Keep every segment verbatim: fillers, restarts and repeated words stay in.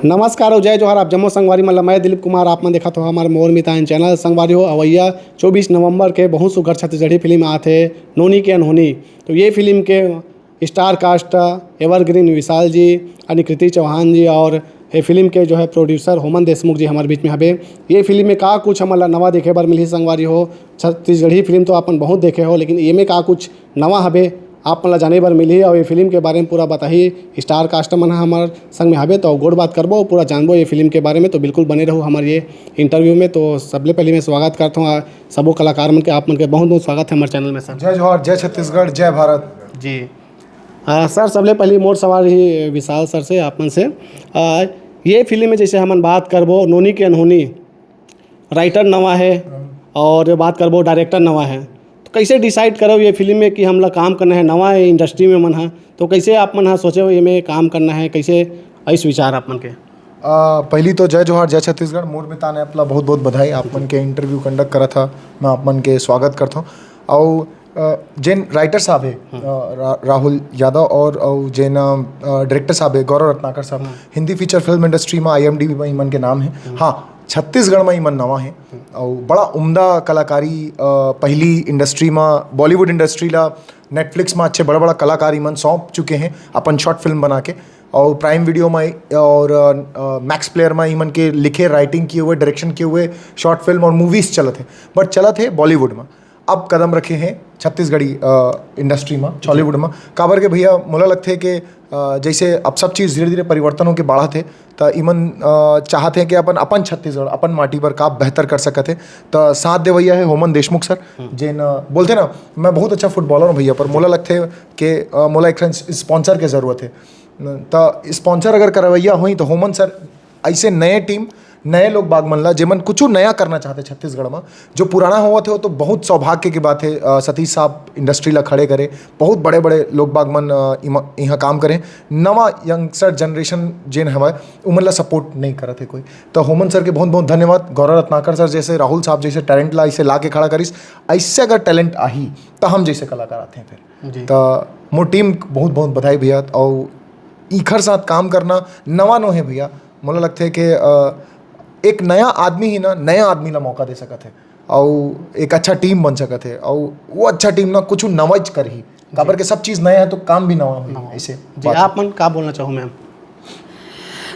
नमस्कार अउ जय जोहार, आप जम्मो संगवारी मन ल। मैं दिलीप कुमार, आप मन देखत हो हमर मोर मितान चैनल। संगवारी हो, अवइया चौबीस नवंबर के बहुत सुघर छत्तीसगढ़ी फिल्म आत हे, नोनी के अनहोनी। तो ये फिल्म के स्टार कास्ट एवरग्रीन विशाल जी, अनिकृति चौहान जी और ये फिल्म के जो है प्रोड्यूसर होमन देशमुख जी हमारे बीच में हबे। ये फिल्म में का कुछ हमन ला नवा देखे बर मिलही संगवारी हो? छत्तीसगढ़ी फिल्म तो अपन बहुत देखे हो, लेकिन ये में का कुछ नवा हबे, आप मन ला जाने बर मिलही। और ये फिल्म के बारे में पूरा बताही स्टार कास्ट मन ह हमर संग में हबे, तो गोठ बात करबो, पूरा जानबो ये फिल्म के बारे में। तो बिल्कुल बने रहू हमर ये इंटरव्यू में। तो सबले पहले मैं स्वागत करता हूँ सबो कलाकार मन के, आप मन के बहुत बहुत स्वागत है हमारे चैनल में सर। जय जोहार, जय छत्तीसगढ़, जय भारत। जी। आ, सर, सबले पहले मोर सवाल ही विशाल सर से, आप मन से, आ, ये फिल्म में जैसे हमन बात करबो, नोनी के अनहोनी, राइटर नवा है और बात करबो, डायरेक्टर नवा है, तो कैसे डिसाइड करो ये फिल्म में कि हमला काम करना है? नवा है इंडस्ट्री में मन हा, तो कैसे आप मन हा सोचे हो ये में काम करना है, कैसे ऐस विचार आप मन के? आ, पहली तो जय जोहार, जय छत्तीसगढ़। मोर मितान ऐप ला बहुत बहुत बधाई, आप मन के इंटरव्यू कंडक्ट करा था, मैं आप मन के स्वागत करता हूँ। और अ, जेन राइटर साहब है, अ, रा-, राहुल यादव और, और जेन अ, डायरेक्टर साहब है गौरव रत्नाकर साहब, हिंदी फीचर फिल्म इंडस्ट्री में आईएमडीबी में इमन के नाम है। हाँ, छत्तीसगढ़ में इमन नवा है और बड़ा उम्दा कलाकारी, अ, पहली इंडस्ट्री में, बॉलीवुड इंडस्ट्री ला नेटफ्लिक्स में अच्छे बड़ा बड़ा कलाकार इमन सौंप चुके हैं अपन शॉर्ट फिल्म बना के। और प्राइम वीडियो में और मैक्स प्लेयर में इमन के लिखे, राइटिंग किए हुए, डायरेक्शन किए हुए शॉर्ट फिल्म और मूवीज चलत है, बट चलत है बॉलीवुड में। अब कदम रखे हैं छत्तीसगढ़ी इंडस्ट्री में, छॉलीवुड में। काबर के भैया, मोला लगथे कि अ, जैसे अब सब चीज़ धीरे धीरे परिवर्तन होके बढ़त है, तो इमन अ, चाहत है कि अपन अपन छत्तीसगढ़, अपन माटी पर का बेहतर कर सकत है। तो साथ देवैया है होमन देशमुख सर, जेन अ, बोलते ना, मैं बहुत अच्छा फुटबॉलर हूँ भैया, पर मोला लगथे कि अ, मोला एक ठन स्पॉन्सर के जरूरत है। तो स्पॉन्सर अगर करवैया होई तो होमन सर ऐसे नए टीम, नए लोग बाग मन ला, जेमन कुछ नया करना चाहते छत्तीसगढ़ में, जो पुराना होवत है, वो तो बहुत सौभाग्य की बात है। अ, सतीश साहब इंडस्ट्री ला खड़े करे, बहुत बड़े बड़े लोग बाग मन अ, इमा- यहाँ काम करे। नवा यंगस्टर जनरेशन जेन हवय, उमन ला सपोर्ट नहीं करत है कोई। तो होमन सर के बहुत बहुत धन्यवाद। गौरव रत्नाकर सर जैसे, राहुल साहब जैसे टैलेंट ला इसे ला के खड़ा करिस, ऐसे अगर टैलेंट आही तो हम जैसे कलाकार आते हैं फिर। जी। तो मोर टीम बहुत बहुत बधाई भैया। और इखर साथ काम करना नवा नो है भैया, मोला लगथे कि अ, एक नया आदमी ही ना नया आदमी ला मौका दे सकत है और एक अच्छा टीम बन सकत है और वो अच्छा टीम ना कुछ नवाच करही, काबर के सब चीज़ नया है तो काम भी नवा होही। नवा। ऐसे जी, बात है। आप मन का बोलना चाहो मैम?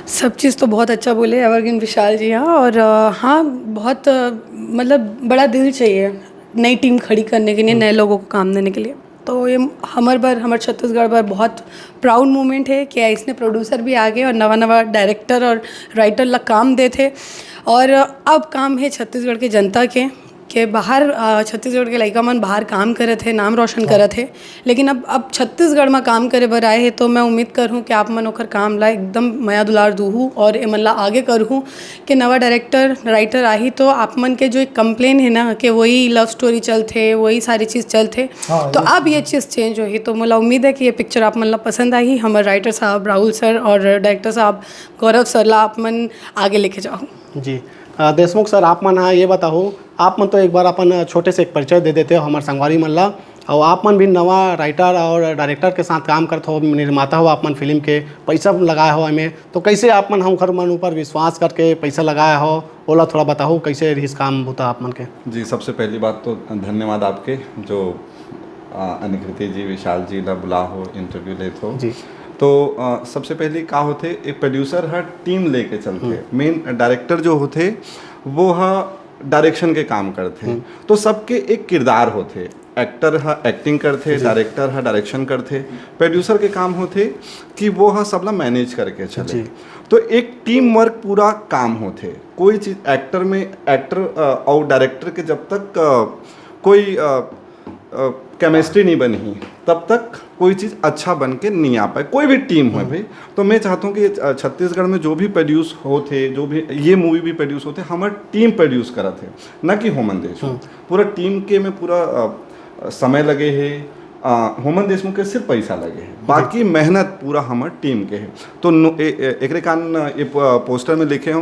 सब चीज़ तो बहुत अच्छा बोले एवरग्रीन विशाल जी, हाँ। और अ, हाँ, बहुत अ, मतलब बड़ा दिल चाहिए नई टीम खड़ी करने के लिए, नए लोगों को काम देने के लिए। तो ये हमर बर, हमर छत्तीसगढ़ बर बहुत प्राउड मोमेंट है कि इसने प्रोड्यूसर भी आ गए और नवा नवा डायरेक्टर और राइटर ला काम देते। और अब काम है छत्तीसगढ़ के जनता के, के बाहर अ, छत्तीसगढ़ के लइका मन बाहर काम करत है, नाम रोशन करत है। लेकिन अब अब छत्तीसगढ़ में काम करे बर आए हैं, तो मैं उम्मीद करहूँ कि आप मन ओकर काम ला एकदम मया दुलार दूहू और एमन ला आगे करहू। कि नवा डायरेक्टर राइटर आही, तो आप मन के जो एक कंप्लेन है ना कि वही लव स्टोरी चलथे, वही सारी चीज़ चलथे, हाँ, तो ये अब ये चीज़ चेंज होही। तो मोला उम्मीद है कि ये पिक्चर आप मन ला पसंद आही। हमर राइटर साहब राहुल सर और डायरेक्टर साहब गौरव सर ला आप मन आगे लेके जाओ। जी। अ, देशमुख सर, आप मन हा ये बताओ, आप मन तो एक बार अपन छोटे से एक परिचय दे देते हो हमारे संगवारी मन ला, और आप मन भी नवा राइटर और डायरेक्टर के साथ काम करत हो, निर्माता हो आप मन फिल्म के, पैसा लगाए हो एमे, तो कैसे आप मन ओखर मन ऊपर विश्वास करके पैसा लगाए हो, ओला थोड़ा बताओ, कैसे रहिस काम बूता आप मन के? जी, सबसे पहली बात तो धन्यवाद आपके, जो अ, अनिकृति जी, विशाल जी ला बुला हो, इंटरव्यू लेत हो। जी। तो अ, सबसे पहले का होथे, एक प्रोड्यूसर हर टीम लेके चलथे। मेन डायरेक्टर जो होथे, वो ह डायरेक्शन के काम करथे। तो सबके एक किरदार होथे, एक्टर ह एक्टिंग करथे, डायरेक्टर ह डायरेक्शन करथे, प्रोड्यूसर के काम होथे कि वो ह सबला मैनेज करके चले। जी। तो एक टीम वर्क पूरा काम होथे। कोई चीज़ एक्टर में, एक्टर अ, और डायरेक्टर के जब तक अ, कोई अ, अ, केमिस्ट्री नहीं बनही, तब तक कोई चीज़ अच्छा बन के नहीं आ पाए, कोई भी टीम हो भाई। तो मैं चाहता हूँ कि अ, छत्तीसगढ़ में जो भी प्रोड्यूस होथे, जो भी ये मूवी भी प्रोड्यूस होथे, हमर टीम प्रोड्यूस करत है, ना कि होमन देशमुख। पूरा टीम के में पूरा अ, समय लगे है। अ, होमन देशमुख के सिर्फ पैसा लगे है, बाकी मेहनत पूरा हमर टीम के है। तो नो-, ए-, ए-, एकरे कारण ये प-, पोस्टर में लिखे हो,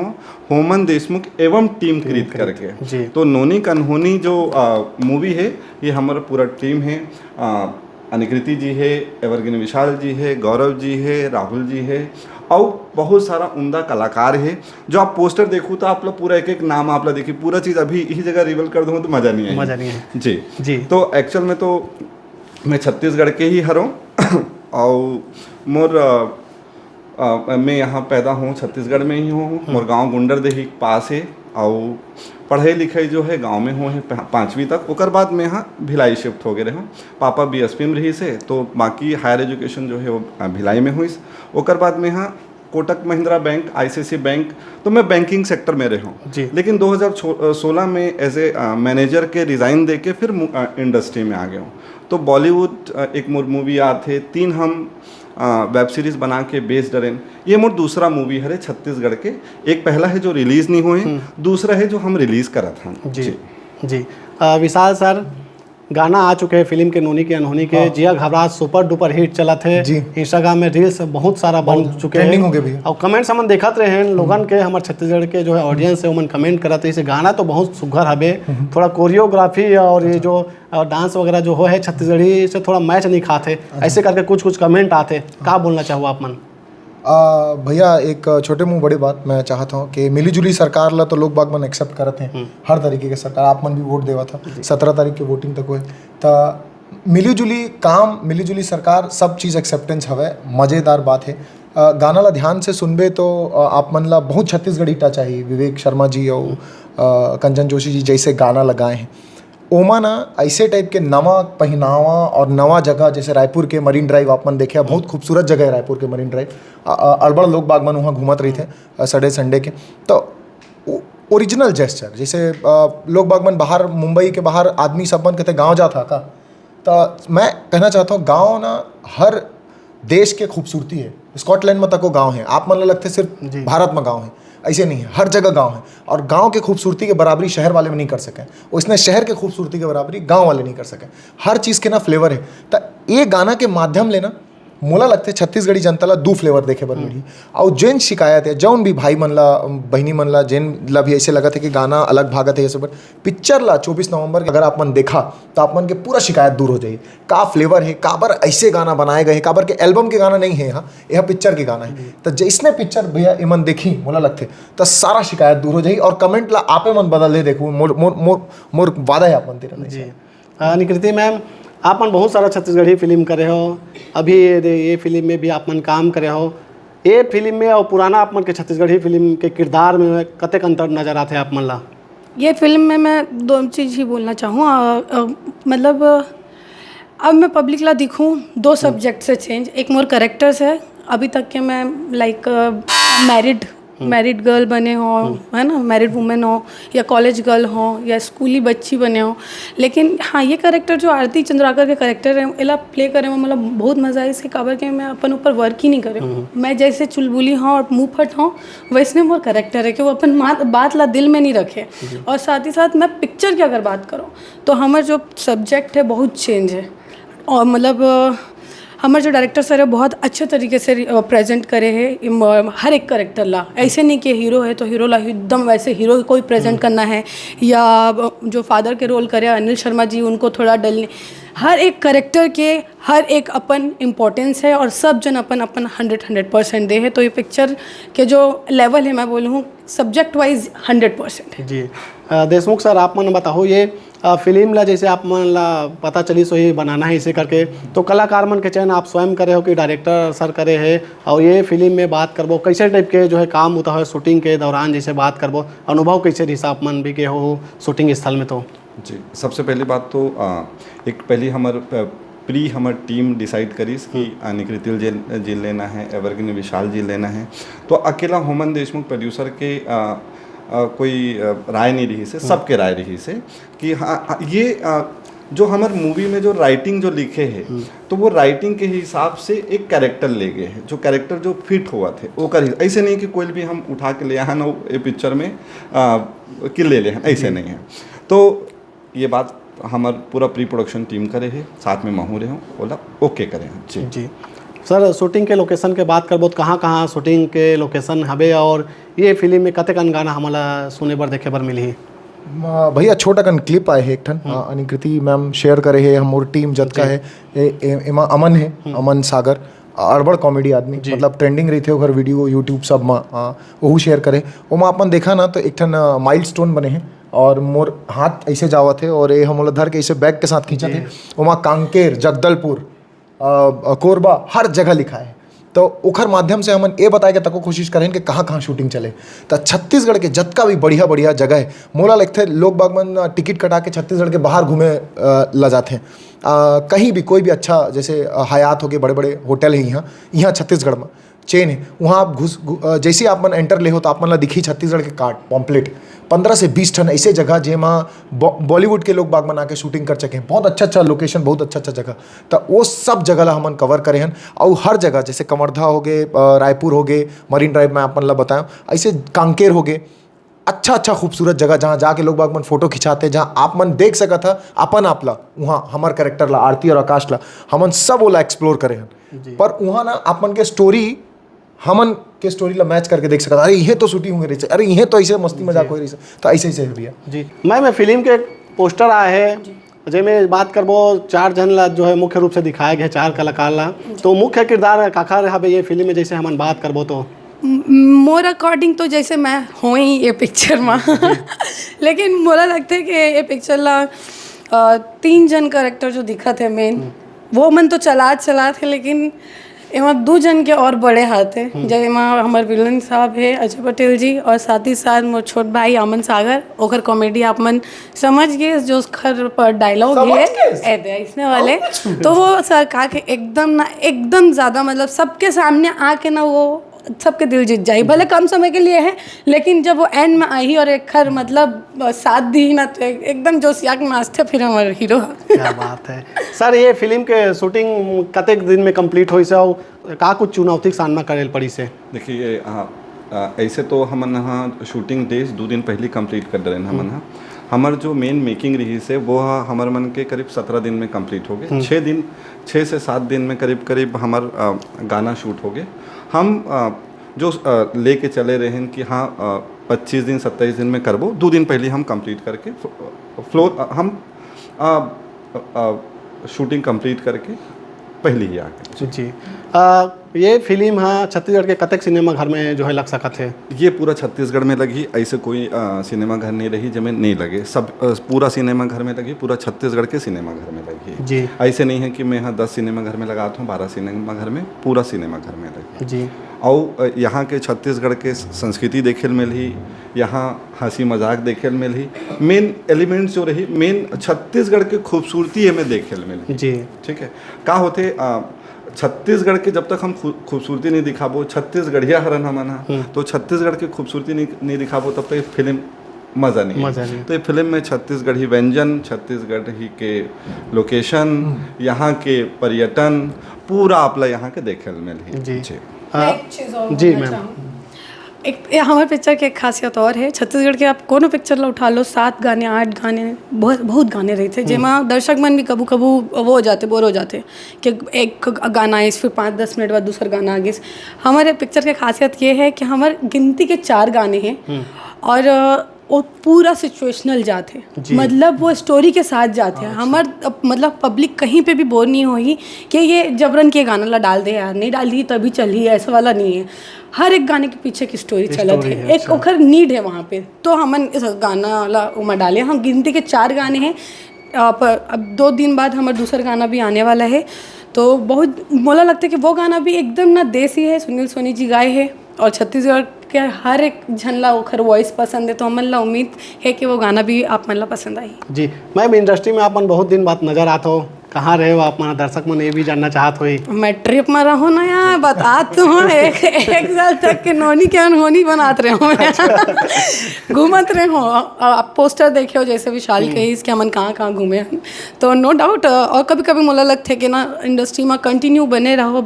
होमन देशमुख एवं टीम क्रीत करके। जी। तो नोनी कन्होनी जो अ, मूवी है, ये हमर पूरा टीम है। अ, अनिकृति जी है, एवरग्रीन विशाल जी है, गौरव जी है, राहुल जी है, अउ बहुत सारा उम्दा कलाकार हे, जो आप पोस्टर देखू तो आप ला पूरा एक एक नाम आप ला देखी, पूरा चीज अभी यही जगह रिवील कर दूँ तो मजा नहीं आएगा। मजा नहीं है। जी। जी। तो एक्चुअल में तो मैं छत्तीसगढ़ के ही हरों। और मोर अ, अ, मैं यहाँ पैदा हूँ, छत्तीसगढ़ में ही हूँ। मोर गांव गुंडरदेही के पास है। और पढ़ाई लिखाई जो है गांव में हुए है पा- पाँचवीं तक। ओकर बाद मैं यहाँ भिलाई शिफ्ट हो गए रहे हूँ। पापा बीएसपी में रही से, तो बाकी हायर एजुकेशन जो है वो अ, भिलाई में हुई। ओकर बाद मैं यहाँ Kotak Mahindra bank, ICIC bank, तो मैं बैंकिंग सेक्टर में रहे हूँ। जी। लेकिन दो हज़ार सोलह में एज ए मैनेजर के रिजाइन दे के फिर इंडस्ट्री में आ गया हूँ। तो बॉलीवुड, अ, एक मोर मूवी आत है, तीन हम वेब सीरीज बना के बेच डरेन। ये मोर दूसरा मूवी हरे छत्तीसगढ़ के। एक पहला है जो रिलीज नहीं हुए, दूसरा है जो हम रिलीज करत हन। जी। जी। अ, विशाल सर, गाना आ चुके हैं फिल्म के नोनी के अनहोनी के। जिया घबराहट सुपर डुपर हिट चलत है। जी। इंस्टाग्राम में रील्स बहुत सारा बन चुके ट्रेंडिंग हैं। हो गए भैया। और कमेंट हमन देखत रहे हैं लोगन के, हमारे छत्तीसगढ़ के जो है ऑडियंस है, ओमन कमेंट करत है, इसे गाना तो बहुत सुग्घर हबे, थोड़ा कोरियोग्राफी और ये जो डांस वगैरह जो हो है छत्तीसगढ़ी से थोड़ा मैच नहीं खात है, ऐसे करके कुछ कुछ कमेंट आते। का बोलना चाहो आप मन? आ, भैया, एक छोटे मुंह बड़ी बात मैं चाहता हूँ कि मिली जुली सरकार ला तो लोग बाग मन एक्सेप्ट करत हैं। हर तरीके के सरकार, आप मन भी वोट देवा था, सत्रह तारीख के वोटिंग तक हुए। त मिली जुली काम, मिली जुली सरकार, सब चीज़ एक्सेप्टेंस हवे। मज़ेदार बात है। आ, गाना ला ध्यान से सुनबे तो आ, आप मन ला बहुत छत्तीसगढ़ी टच आही। विवेक शर्मा जी और आ, कंचन जोशी जी जैसे गाना लगाए हैं, ओमा ना ऐसे टाइप के नवा पहनावा और नवा जगह, जैसे रायपुर के मरीन ड्राइव आप मन देखे, बहुत खूबसूरत जगह है रायपुर के मरीन ड्राइव। अ- अ- अड़बड़ लोग बाग मन वहाँ घूमत रही थे सैटरडे संडे के। तो ओरिजिनल जेस्चर, जैसे अ, लोग बाग मन बाहर, मुंबई के बाहर आदमी सब मन कहते गाँव जाता का। तो मैं कहना चाहता हूँ, गाँव ना हर देश के खूबसूरती है। स्कॉटलैंड में तको गाँव है, आप मन ला लगते सिर्फ जी। भारत में गाँव है, ऐसे नहीं है, हर जगह गाँव है। और गाँव के खूबसूरती के बराबरी शहर वाले में नहीं कर सके, उसने शहर के खूबसूरती के बराबरी गाँव वाले नहीं कर सके। हर चीज़ के ना फ्लेवर है। तो ये गाना के माध्यम ले ना मोला लगते छत्तीसगढ़ी जनता ला दू फ्लेवर देखे बर मिलही। और जेन शिकायत है, जौन भी भाई मन ला, बहिनी मन ला, जेन ला भी ऐसे लगत है कि गाना अलग भागत है, ये सब, पिक्चर ला चौबीस नवंबर के अगर आप मन देखा तो आप मन के पूरा शिकायत दूर हो जाही। का फ्लेवर है, काबर ऐसे गाना बनाए गए हैं, काबर के एल्बम के गाना नहीं है यहाँ, यह पिक्चर के गाना है। तो जैसने पिक्चर भैया एमन देखी, मोला लगते तो सारा शिकायत दूर हो जाही। और कमेंट ला आपे मन बदल दे, देखो मोर मोर मोर मोर वादा है आप मन तेरा नहीं। जी। अ, निकृति मैम, आप मन बहुत सारा छत्तीसगढ़ी फिल्म करे हो, अभी ये दे- ये फिल्म में भी आप मन काम करे हो। ये फिल्म में और पुराना आप मन के छत्तीसगढ़ी फिल्म के किरदार में कतेक अंतर नजर आते आप मन ला? ये फिल्म में मैं दो चीज़ ही बोलना चाहूँ। अ, अ, मतलब अ, अब मैं पब्लिक ला दिखूँ, दो सब्जेक्ट से चेंज। एक मोर करेक्टर्स है, अभी तक के मैं लाइक मैरिड मैरिड गर्ल बने हो, है ना, मैरिड वुमेन हो या कॉलेज गर्ल हो या स्कूली बच्ची बने हो। लेकिन हाँ, ये करेक्टर जो आरती चंद्राकर के करेक्टर है, एला प्ले करे में मतलब बहुत मज़ा आइस, काबर के मैं अपन ऊपर वर्क ही नहीं करे हूँ। मैं जैसे चुलबुली हूँ और मुंह फट हूँ, वैसने मोर करेक्टर है कि वो अपन मात, बात ला दिल में नहीं रखे। और साथ ही साथ मैं पिक्चर की अगर बात करूँ तो हमार जो सब्जेक्ट है बहुत चेंज है। और मतलब अ, हमार जो डायरेक्टर सर है बहुत अच्छे तरीके से प्रेजेंट करे है इम- हर एक करेक्टर ला। ऐसे नहीं कि हीरो है तो हीरो ला एकदम वैसे हीरो को ही प्रेजेंट करना है, या अ, जो फादर के रोल करे अनिल शर्मा जी, उनको थोड़ा डल नहीं। हर एक करेक्टर के हर एक अपन इम्पोर्टेंस है और सब जन अपन अपन हंड्रेड हंड्रेड परसेंट दे है। तो ये पिक्चर के जो लेवल है, मैं बोलूँ सब्जेक्ट वाइज हंड्रेड परसेंट है। जी। अ, देशमुख सर, आप मन बताओ, ये अ, फिल्म ला जैसे आप मन ला पता चली सो ये बनाना है इसे करके, तो कलाकार मन के चयन आप स्वयं करे हो कि डायरेक्टर सर करे है? और ये फिल्म में बात करबो कैसे टाइप के जो है काम होता है शूटिंग के दौरान, जैसे बात करबो अनुभव कैसे रहिस आप मन भी के हो शूटिंग स्थल में तो? जी, सबसे पहली बात तो आ, एक पहली हमार प्री हमार टीम डिसाइड करिस कि आ, निकृति जी, जी लेना है, एवरग्रीन विशाल जी लेना है। तो अकेला होमन देशमुख प्रोड्यूसर के आ, आ, कोई आ, राय नहीं रहिस है, सबके राय रहिस है कि हाँ, हाँ, ये आ, जो हमार मूवी में जो राइटिंग जो लिखे है, तो वो राइटिंग के हिसाब से एक कैरेक्टर ले गए हैं, जो कैरेक्टर जो फिट हुआ थे ओकर ही। ऐसे नहीं कि कोई भी हम उठा के ले आए ना ये पिक्चर में आ, कि ले ले हैं, ऐसे नहीं है। तो ये बात हमार पूरा प्री प्रोडक्शन टीम करे है, साथ में महू रहे हूँ, ओला ओके करे हैं। जी। जी सर, शूटिंग के लोकेशन के बात करबो तो कहाँ कहाँ शूटिंग के लोकेशन हबे और ये फिल्म में कतेकन गाना हमला सुने बर देखे बर मिलही? म- भैया, छोटा कन क्लिप आए है एक ठन, अ, अनिकृति मैम शेयर करे है, हमर टीम जतका है, ए- ए- एमा अमन है, अमन सागर, अड़बड़ कॉमेडी आदमी, जी। मतलब ट्रेंडिंग रहिथे ओकर वीडियो YouTube सब म, आ, ओहू शेयर करे। ओमा अपन देखा ना तो एक ठन माइलस्टोन बने हे और मोर हाथ ऐसे जावत हे और ये हम ओला धर के ऐसे बैग के साथ खींचत हे। ओमा कांकेर, जगदलपुर, अ, अ, कोरबा, हर जगह लिखा है। तो ओखर माध्यम से हमन ये बताए के तको कोशिश करें कि कहाँ कहाँ शूटिंग चले। तो छत्तीसगढ़ के जतका भी बढ़िया बढ़िया जगह है, मोला लगथे लोग बाग मन टिकट कटा के छत्तीसगढ़ के बाहर घूमे अ, ला जाथे। अ, कहीं भी कोई भी अच्छा, जैसे अ, हयात हो गए, बड़े बड़े होटल है यहाँ, यहाँ छत्तीसगढ़ में चेन है, वहाँ आप घुस घु- अ, जैसे ही आप मन एंटर ले हो तो आप मन ला दिखी छत्तीसगढ़ के कार्ड पॉम्पलेट, पंद्रह से बीस ठन ऐसे जगह जेमा बॉ- बॉलीवुड के लोग बाग मन आके शूटिंग कर सके हैं। बहुत अच्छा अच्छा लोकेशन, बहुत अच्छा अच्छा जगह। तो वो सब जगह ला हमन कवर करे हन। और हर जगह जैसे कवर्धा हो गए, अ, रायपुर हो गए, मरीन ड्राइव में आप मन ला बताएं, ऐसे कांकेर हो गए, अच्छा अच्छा खूबसूरत जगह जहाँ जाके लोग बाग मन फोटो खिंचाते, जहाँ आप मन देख सकत ह अपन आप ला, वहाँ हमर कैरेक्टर ला, आरती और आकाश ला, हमन सब ओला एक्सप्लोर करे हन। जी। पर वहाँ ना आप मन के स्टोरी हमन के स्टोरी ला मैच करके देख सकत ह। अरे, ये तो शूटिंग हो रही है, अरे, ये तो ऐसे मस्ती मजाक हो रही है, तो ऐसे ऐसे है भैया। जी, मैं मैं फिल्म के एक पोस्टर आया है, जेमे बात करबो, चार झन ला जो है मुख्य रूप से दिखाया गया है, चार कलाकार ला। तो मुख्य किरदार काखर हवे ये फिल्म में, जैसे हमन बात करबो तो? म- मोर अकॉर्डिंग तो जैसे मैं हों ही ये पिक्चर में, लेकिन मोला लगथे कि ये पिक्चर ला अ, तीन झन कैरेक्टर जो दिखत है मेन, वो मन तो चलात चलात है, लेकिन एमा दू झन के और बड़े हाथ है। जब एमा हमर विलन साहब है अजय पटेल जी, और साथ ही साथ मोर छोट भाई अमन सागर, ओकर कॉमेडी आप मन समझ गए, जो ओकर पर डायलॉग है, ए दे, इसने वाले। तो वो सर का के एकदम ना, एकदम ज्यादा, मतलब, सबके सामने आके ना वो सबके दिल जीत जाई। भले कम समय के लिए है, लेकिन जब वो एंड में आई और एक खर, मतलब, साथ दी ना, तो एक, एकदम जोशिया के नाचते फिर हमारे हीरो। क्या बात है सर। ये फिल्म के शूटिंग कतेक दिन में कंप्लीट होइस हे और का कुछ चुनौती के सामना करे ल पड़िस हे? देखिए, हाँ, अ, ऐसे तो हमन ह शूटिंग डेज दू दिन पहली कंप्लीट कर डरेन हमन ह। हमर जो मेन मेकिंग रहिस हे, वो ह हमर मन के करीब सत्रह दिन में कंप्लीट हो गए। छः दिन, छः से सात दिन में करीब करीब हमर, अ, गाना शूट हो गए। हम, अ, जो, अ, लेके चले रहेन कि हाँ, अ, पच्चीस दिन, सत्ताईस दिन में करबो, दू दिन पहली हम कंप्लीट करके फ्लो-, फ्लोर, अ, हम, अ, अ, शूटिंग कंप्लीट करके पहली ही आ गए। जी। अ, ये फिल्म हा छत्तीसगढ़ के कतेक सिनेमा घर में जो है लग सकत है? ये पूरा छत्तीसगढ़ में लगी, ऐसे कोई, अ, सिनेमा घर नहीं रही जेमे नहीं लगे। सब, अ, पूरा सिनेमा घर में लगी, पूरा छत्तीसगढ़ के सिनेमा घर में लगी। जी। ऐसे नहीं है कि मैं यहाँ दस सिनेमा घर में लगात हूँ, बारह सिनेमा घर में, पूरा सिनेमा घर में लगी। जी। और, अ, यहाँ के छत्तीसगढ़ के स-, संस्कृति देखे ल मिलही, यहाँ हंसी मजाक देखे ल मिलही। मेन एलिमेंट्स जो रही, मेन छत्तीसगढ़ के खूबसूरती एमे देखे ल मिलही। जी। ठीक है, का होथे, अ, छत्तीसगढ़ के जब तक हम खू-, खूबसूरती नहीं दिखाबो, छत्तीसगढ़िया हरन हमन ह, तो छत्तीसगढ़ के खूबसूरती नहीं, नहीं दिखाबो, तब तक ये फिल्म मजा नहीं मजा आही। नहीं। तो ये फिल्म में छत्तीसगढ़ी व्यंजन, छत्तीसगढ़ी के लोकेशन, यहाँ के पर्यटन, पूरा आपला यहाँ के देखे ल मिलही। जी। जी। अ, एक चीज और जी बोलना मैम। चाहूँ। एक, ये हमारे पिक्चर की एक खासियत और है, छत्तीसगढ़ के आप कोनो पिक्चर ला उठा लो, सात गाने, आठ गाने, बहुत बहुत गाने रहते हैं, जेमा दर्शक मन भी कभू कभू वो हो जाते, बोर हो जाते कि एक ग-, गाना है, फिर पाँच दस मिनट बाद दूसरा गाना आ गया। हमारे पिक्चर की खासियत ये है कि हमारे गिनती के चार गाने हैं और अ, वो पूरा सिचुएशनल जाते हैं, जी। मतलब वो स्टोरी के साथ जाते हैं। हमार अप-, मतलब पब्लिक कहीं पे भी बोर नहीं होही कि ये जबरन के गाना ला डाल दे यार, नहीं डाली तो अभी चली, ऐसा वाला नहीं है। हर एक गाने के पीछे की स्टोरी चलत स्टोरी है, है, एक अच्छा। ओखर नीड है वहाँ पे, तो हमन इस गाना ला ओमा डाले। हम गिनती के चार गाने हैं, अ, पर अब दो दिन बाद हमारा दूसरा गाना भी आने वाला है, तो बहुत मोला लगता है कि वो गाना भी एकदम ना देसी है, सुनील सोनी जी गाए है और छत्तीसगढ़ के हर एक झन ला ओखर वॉइस पसंद है, तो हमन ला उम्मीद है कि वो गाना भी आप मन ला पसंद आई। जी मैम, इंडस्ट्री में आप मन बहुत दिन बाद नजर आत हो, कहाँ रहे हो आप मन? दर्शक मन ये भी जानना चाहत होही। मैं ट्रिप में रहूँ ना यार, बतात तो हूँ, एक, एक साल तक के नोनी के अनहोनी बनात रहे हूँ मैं। घूमत रहे हूँ। और आप पोस्टर देखे हो, जैसे विशाल कही इसके हमन कहाँ कहाँ घूमे हैं, तो नो डाउट। और कभी कभी मोला लगथे कि ना, इंडस्ट्री में कंटिन्यू बने रहो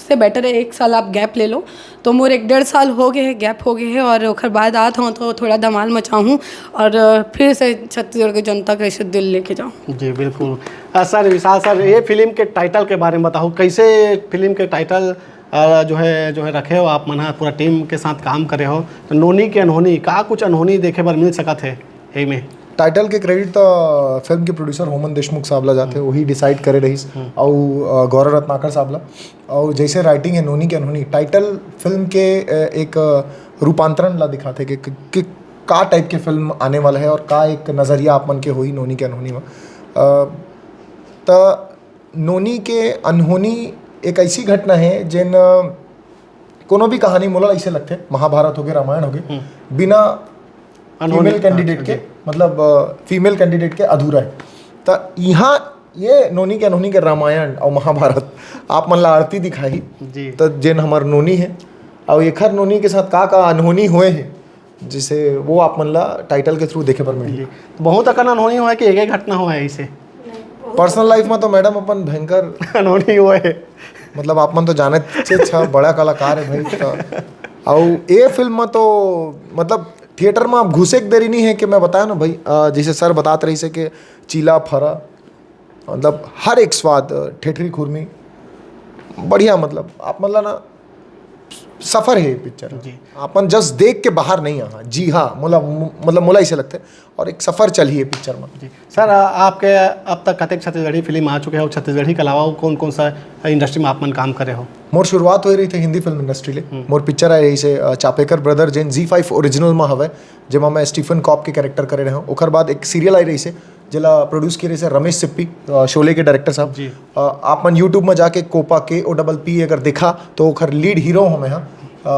से बेटर है एक साल आप गैप ले लो। तो मोर एक डेढ़ साल हो गए है, गैप हो गए है, और ओखर बाद आत हूँ तो थोड़ा धमाल मचाहूँ और फिर से छत्तीसगढ़ के जनता के ऐसे दिल लेके जाऊँ। जी बिल्कुल। अ, सर, विशाल सर, ये फिल्म के टाइटल के बारे में बताओ, कैसे फिल्म के टाइटल, अ, जो है, जो है रखे हो आप मन ह, पूरा टीम के साथ काम करे हो, तो नोनी के अनहोनी, का कुछ अनहोनी देखे बर मिल सकत है एमे? टाइटल के क्रेडिट तो फिल्म के प्रोड्यूसर होमन देशमुख साहब ला जाथे, वही डिसाइड करे रहिस। अउ अ, गौरव रत्नाकर साहब ला। अउ जैसे राइटिंग है नोनी के अनहोनी, टाइटल फिल्म के अ, एक अ, रूपांतरण ला दिखाथे कि, कि, कि का टाइप के फिल्म आने वाला है और का एक नजरिया आप मन के होही नोनी के अनहोनी में। अ, त नोनी के अनहोनी एक ऐसी घटना है जेन अ, कोनो भी कहानी मोला ऐसे लगथे, महाभारत होगे, रामायण होगे, बिना अनहोनी फीमेल कैंडिडेट के, मतलब फीमेल कैंडिडेट के अधूरा है। त इहाँ ये नोनी के अनहोनी के रामायण अउ महाभारत आप मन ला आरती दिखाही। त जेन हमर नोनी है अउ एखर नोनी के साथ का का अनहोनी होए है, जैसे वो आप मन ला टाइटल के थ्रू देखे बर मिलही। बहुत अकन अनहोनी होए कि एक एक घटना होए ऐसे। पर्सनल लाइफ में तो मैडम अपन भयंकर अनहोनी होए है। मतलब आप मन तो जाने से अच्छा बड़ा कलाकार है भाई। तो अउ ए फिल्म में तो मतलब थिएटर में आप घुसे के देरी नहीं है कि मैं बताया ना भाई, अ, जैसे सर बतात रहिस है कि चीला फरा, मतलब हर एक स्वाद, अ, ठेठरी खुरमी बढ़िया। मतलब आप मन ला ना सफर है ये पिक्चर। जी। आप मन जस्ट देख के बाहर नहीं आहा। जी हाँ, मोला, मतलब मोला ऐसे लगथे और एक सफर चलही ये पिक्चर में। जी। सर, आ, आपके अब तक कतेक छत्तीसगढ़ी फिल्म आ चुके हैं और छत्तीसगढ़ी के अलावा और कौन कौन सा इंडस्ट्री में आप मन काम करे हो? मोर शुरुआत होए रहिस हिंदी फिल्म इंडस्ट्री ले। मोर पिक्चर आए रहिस हे, अ, चापेकर ब्रदर, जेन ज़ी फ़ाइव ओरिजिनल में हवय, जेमा मैं स्टीफन कॉप के कैरेक्टर करे रहे हूँ। ओकर बाद एक सीरियल आए रहिस हे, जेला प्रोड्यूस करे रहिस हे रमेश सिप्पी, अ, शोले के डायरेक्टर साहब। जी। अ, आप मन YouTube में जाके कोपा, के ओ डबल पी अगर देखा तो ओखर लीड हीरो हूँ मैं, हाँ, अ,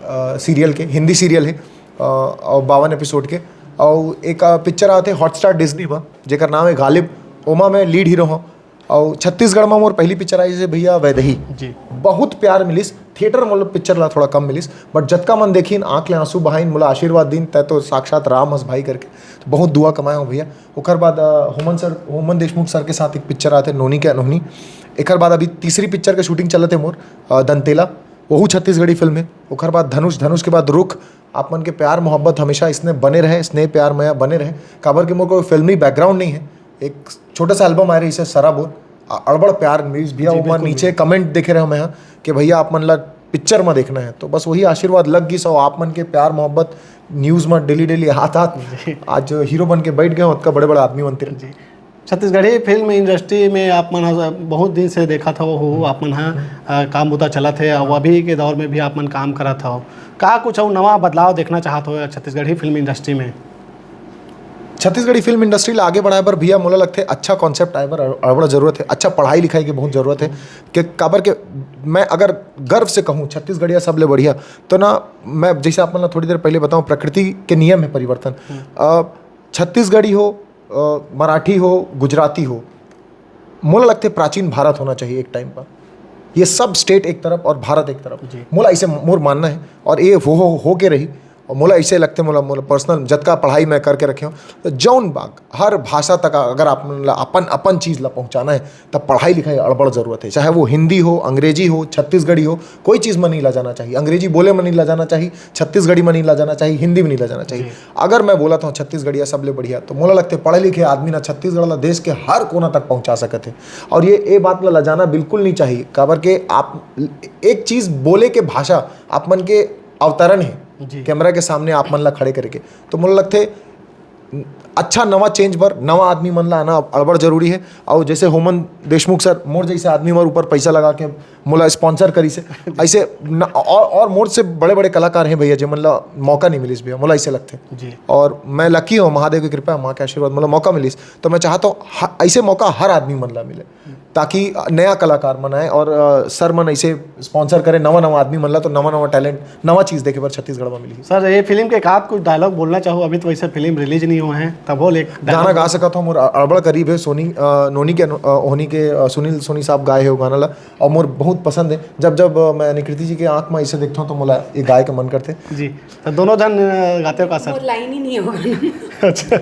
अ, सीरियल के, हिंदी सीरियल है, अ, और बावन एपिसोड के। और एक, अ, पिक्चर आते हॉटस्टार डिज्नी में, जेकर नाम है गालिब, ओमा मैं लीड हीरो हूँ। और छत्तीसगढ़ में मोर पहली पिक्चर आई से भैया वैदेही। जी। बहुत प्यार मिलिस। थिएटर में पिक्चर ला थोड़ा कम मिलिस, बट जतका मन देखिन, आंख ले आंसू बहाइन, मोला आशीर्वाद दिन, "तै तो साक्षात राम हस भाई" करके। तो बहुत दुआ कमाए हो भैया। ओकर बाद, अ, होमन सर, होमन देशमुख सर के साथ एक पिक्चर आते नोनी के अनहोनी। एकर बाद अभी तीसरी पिक्चर के शूटिंग चलत है मोर, अ, दंतेला, वहू छत्तीसगढ़ी फिल्म है। ओकर बाद धनुष, धनुष के बाद रुख। आप मन के प्यार मोहब्बत हमेशा इसने बने रहे, स्नेह प्यार मया बने रहे। काबर के मोर कोई फिल्मी बैकग्राउंड नहीं है। एक छोटा सा एल्बम आए रहिस हे सराबोर, अ-, अड़बड़ प्यार मिलिस भैया, जी, ओमा बिल्कुल, नीचे बिल्कुल। कमेंट देखे रहे मैं, हाँ, कि भैया आप मन ला पिक्चर में देखना है, तो बस वही आशीर्वाद लग गिस, और आप मन के प्यार मोहब्बत न्यूज में डेली डेली हाथ हाथ जी। आज हीरो बन के बैठ गए, उतका बड़े बड़े आदमी बनते रहे। जी। छत्तीसगढ़ी फिल्म इंडस्ट्री में आप मन ह बहुत दिन से देखत हव, हो, आप मन ह, अ, काम बुता चलत हे, अउ अभी के दौर में भी आप मन काम करत हव। का कुछ अउ नवा बदलाव देखना चाहत हो छत्तीसगढ़ी फिल्म इंडस्ट्री में? छत्तीसगढ़ी फिल्म इंडस्ट्री ला आगे बढ़ाए बर भैया मोला लगथे अच्छा कॉन्सेप्ट आए बर अड़-, अड़बड़ जरूरत है, अच्छा पढ़ाई लिखाई की बहुत जरूरत है। कि काबर के मैं अगर गर्व से कहूँ छत्तीसगढ़िया सबले बढ़िया, तो ना मैं जैसे आप मन ला थोड़ी देर पहले बताऊँ, प्रकृति के नियम है परिवर्तन। अ, छत्तीसगढ़ी हो, अ, मराठी हो, गुजराती हो, मोला लगथे प्राचीन भारत होना चाहिए एक टाइम पर। ये सब स्टेट एक तरफ और भारत एक तरफ। जी। मोला ऐसे मोर मानना है, और ये वो हो, हो के रही। और मोला ऐसे लगथे, मोला, मोला पर्सनल जतका पढ़ाई मैं करके रखे हूँ, तो जौन बाग हर भाषा तक अगर आप मन ला अपन, अपन चीज ला पहुँचाना है, तब पढ़ाई लिखाई अड़बड़ जरूरत है। चाहे वो हिंदी हो, अंग्रेजी हो, छत्तीसगढ़ी हो, कोई चीज में नहीं ला जाना चाहिए। अंग्रेजी बोले में नहीं ला जाना चाहिए, छत्तीसगढ़ी में नहीं ला जाना चाहिए, हिंदी में नहीं ला जाना चाहिए। जी। अगर मैं बोला था छत्तीसगढ़िया सबले बढ़िया, तो मोला लगथे पढ़े लिखे आदमी ना छत्तीसगढ़ ला देश के हर कोना तक पहुंचा सकत है। और ये, ये बात ला ला जाना बिल्कुल नहीं चाहिए, काबर के आप एक चीज बोले के भाषा आप मन के अवतरण है, जी। कैमरा के सामने आप मन ला खड़े करके। तो मोला लगथे अच्छा नवा चेंज बर नवा आदमी मन ला आना अड़बड़ जरूरी है। और जैसे होमन देशमुख सर मोर जैसे आदमी मन ऊपर पैसा लगा के मोला स्पॉन्सर करिस हे, ऐसे न, और, और मोर से बड़े बड़े कलाकार हैं भैया, जेमन ला मौका नहीं मिलिस भैया, मोला ऐसे लगथे। जी। और मैं लकी हूँ, महादेव की कृपा, माँ के आशीर्वाद, मोला मौका मिलिस, तो मैं चाहता हूँ ह-, ऐसे मौका हर आदमी मन ला मिले, ताकि नया कलाकार मन आए और, अ, सर मन ऐसे स्पॉन्सर करें नवा नवा आदमी मन ला, तो नवा नवा टैलेंट, नवा चीज देखे बर छत्तीसगढ़ में मिली। सर, ये फिल्म के एकाध कुछ डायलॉग बोलना चाहो? अभी तो वैसे फिल्म रिलीज नहीं हुए हैं, तब बोल एक गाना डायलॉग। गा सकत हो, मोर अड़बड़ करीब है, सोनी, अ, नोनी के अनु-, अ, होनी के, अ, सुनील सोनी साहब गाए हे वो गाना ला, और मोर बहुत पसंद है। जब जब, अ, मैं निकृति जी के आँख में ऐसे देखता हूँ तो मोला ये गाए के मन करते। जी, तो दोनों जन, अ, गाते हो का सर? मोर लाइन ही नहीं होगा। अच्छा।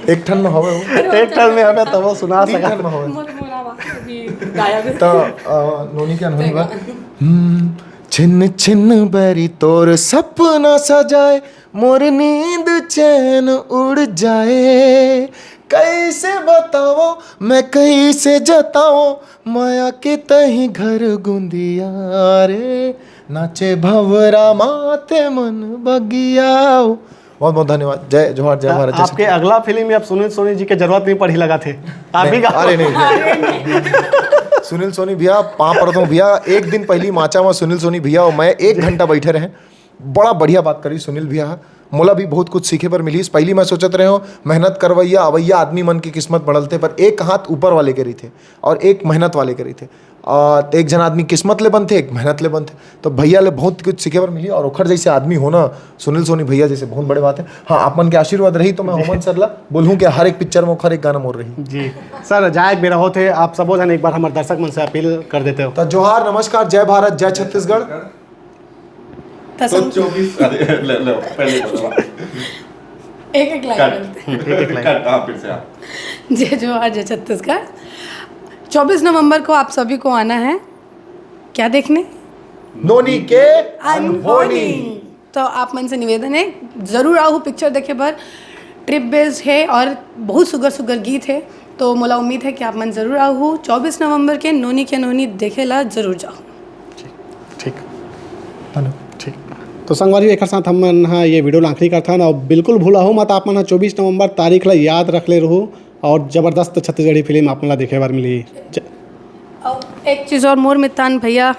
एक ठन में हवे वो। एक ठन में हवे तब वो सुना तीन सका। ठन में हवे। मोर, मोर आवाज भी गायब है। तो, अ, नोनी के अनहोनी बा। हम्म, छिन छिन बरी तोर सपना सजाए, मोर नींद चैन उड़ जाए। कैसे बताओ मैं कैसे जताओ, माया के तही घर गुंदिया रे। नाचे भंवरा माते मन बगिया। बहुत बहुत धन्यवाद। जय जोहार, जय भारत, जय आपके अगला फिल्म में अब सुनील सोनी जी के जरूरत नहीं पड़ी लगा थे, आप ही का। अरे नहीं भैया। सुनील सोनी भैया, पाँव पड़ता हूँ भैया। एक दिन पहली माचा में सुनील सोनी भैया और मैं एक घंटा बैठे रहे। बड़ा बढ़िया बात करी सुनील भैया, मोला भी बहुत कुछ सीखे बर मिलिस। पहली मैं सोचत रहे हूँ मेहनत करवैया अवैया आदमी मन की किस्मत बड़लथे, पर एक हाथ ऊपर वाले के रहिथे और एक मेहनत वाले के रहिथे। आ, एक झन आदमी किस्मत ले बनथे, एक मेहनत ले बनथे। तो भैया ले बहुत कुछ सीखे बर मिली और ओखर जैसे आदमी होना, सुनील सोनी भैया जैसे, बहुत बड़े बात है। हाँ, आप मन के आशीर्वाद रही तो मैं होमन सर ला बोलूँ कि हर एक पिक्चर में ओखर एक गाना मोर रही। जी सर, जाए के बेरा होत हे, आप सबो झन एक बार हमर दर्शक मन से अपील कर देते हो। तो जोहार, नमस्कार, जय भारत, जय छत्तीसगढ़। तो तसम चौबीस, अरे, ले, ले, पहले बोलो। एक एक लाइन कट। बोलते एक एक लाइन। कट, हाँ, फिर से आप। जय जोहार, जय छत्तीसगढ़। चौबीस नवंबर को आप सभी को आना है। क्या देखने? नोनी के अनहोनी। तो आप मन से निवेदन है, जरूर आहू पिक्चर देखे बर। ट्रिप बेस्ड है और बहुत सुगर सुगर गीत है, तो मोला उम्मीद है कि आप मन जरूर आहू। चौबीस नवंबर के नोनी के नोनी देखे ला जरूर जाओ। ठीक। ठीक। तो संगवारी, एक साथ हमन ह ये वीडियो ला आखिरी करथन और बिल्कुल भूलाहू मत, आप मन ह चौबीस नवंबर तारीख ला याद रख ले रहू और जबरदस्त छत्तीसगढ़ी फिल्म आप मन ला देखे बर मिली। ज- और एक चीज़ और, मोर मितान भैया,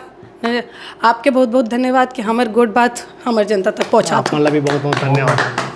आपके बहुत बहुत धन्यवाद कि हमर गोठ बात हमर जनता तक पहुँचा। आप मन ला भी बहुत बहुत धन्यवाद।